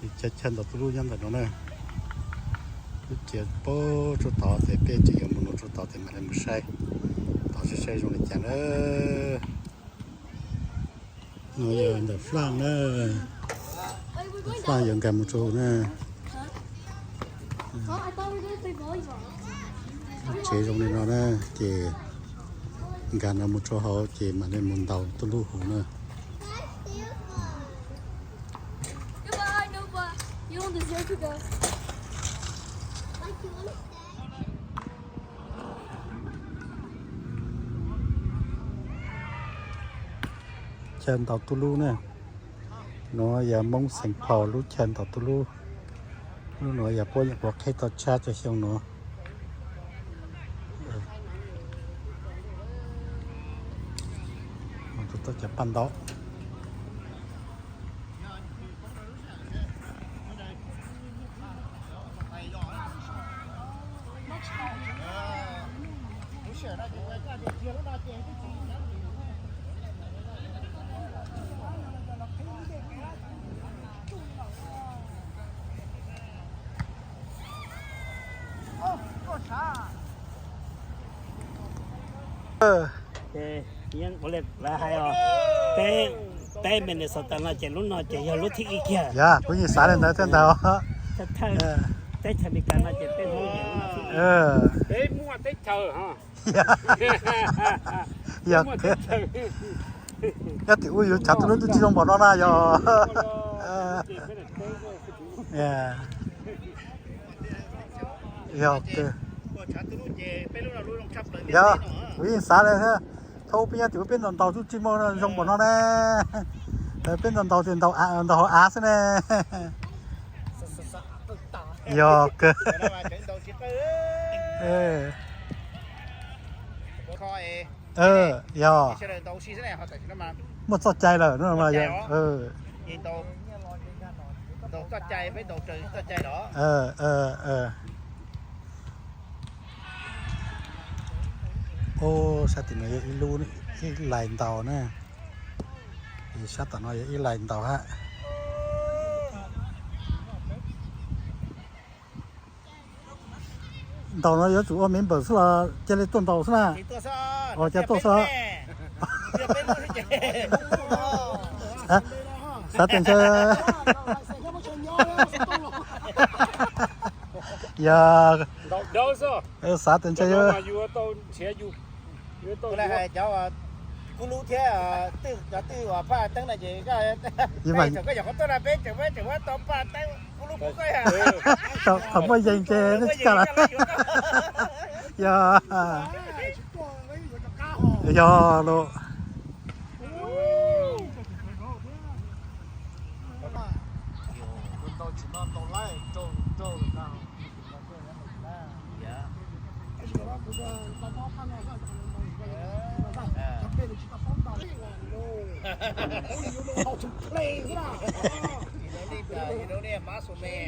Chaw, chaw ntaus tuj lub nyob ntawm no na. Lub tsev pab tsuas tod ces peb tseem yuav mus nov tsuas tod ces mam li mus saib tod saib zoo li cas na. No yog ntawm Flaj na, Flaj yuav nkag mus rau hauv na. Lub tsev zoo li no na, ces nkag no mus rau hauv ces mam li mus ntaus tuj lub hauv na. Chaw ntaus tuj lub na. Nuav yog Moob Xeem Phaus lub chaw ntaus tuj lub. Lub nuav yog puab nyuam qhuav qhib tau tshab rua xyoo nuav. Tus tau cov paj ntaub. Peb Minnesota no ces lub no ces yog lub thib ib kiag. Yog, kuv yeej xav li ntawd thiab ntag. Teb chaws Amelikas no ces peb Hmoob ces lub no thib ib. Peb muaj teb chaws. Yog, yog tim ub yus chav tuj lub twb tsis zoo npaum no na yog. Yog, yog, kuv yeej xav li thiab. Thaum peb nyob tim ub peb ntaus ntaus twb tsis muaj zoo npaum no ne. Peb ntaus ntaus ces ntaus hauv av xwb ne. Yog kawg. Yog, muaj txoj cai lawm no mas yog. Sab tim no yog ib lub, ib lais ntaus na. Sab tom no yog ib lais ntaus hab. Ntaus no yuav tsum ua member xwb los cia li tuaj ntaus xwb na? Os, cia tuaj xwb. Xav tias ntshe, yog, xav tias ntshe yog. Kuv lub thiab, cov twj uas phaj teeb no ces, peb tseem, koj yog qhov tuaj na, peb tseem, peb tseem muab tau phaj teeb, kuv lub puv koj yog. Thaum muaj yees ces tsis kaj lawm. Yog, yog los.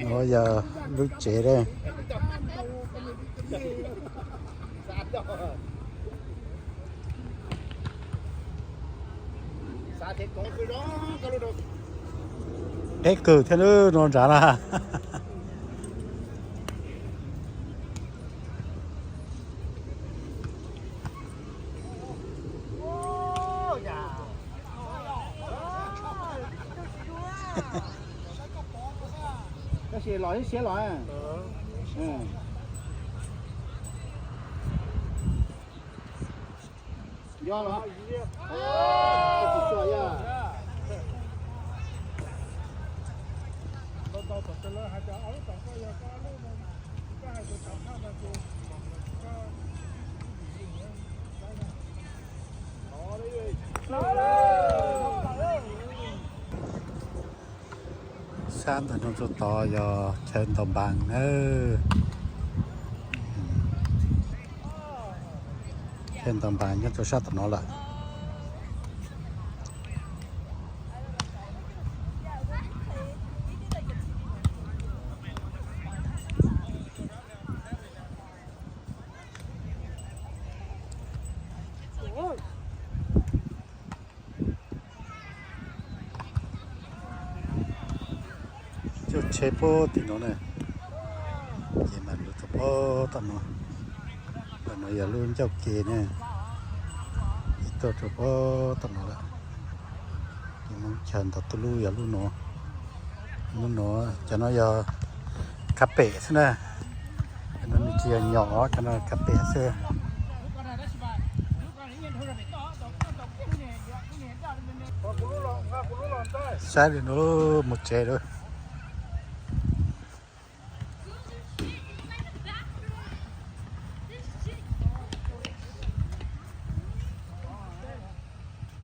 Nuav yog lub tsev dab. Qeb kawg thiab no nrad na. Tab sis los ib siab los. Yog los. Sab ntawm no rau tod yog chaw ntaus npas na. Chaw ntaus npas nyob rau sab tom no lawm. Cua Tsheb puag tim no na, ces mam li rau puag tom no. Tom no yog lub ncauj ke ne, ces tuaj rau puag tom no lawm. Ces Hmoob chaw ntau tus lub yog lub no, lub no, cov no yog kab pem xwb na. Cov no nws tsis yog nyom, cov no kab pem xwb. Saib li no mus tsev lawm.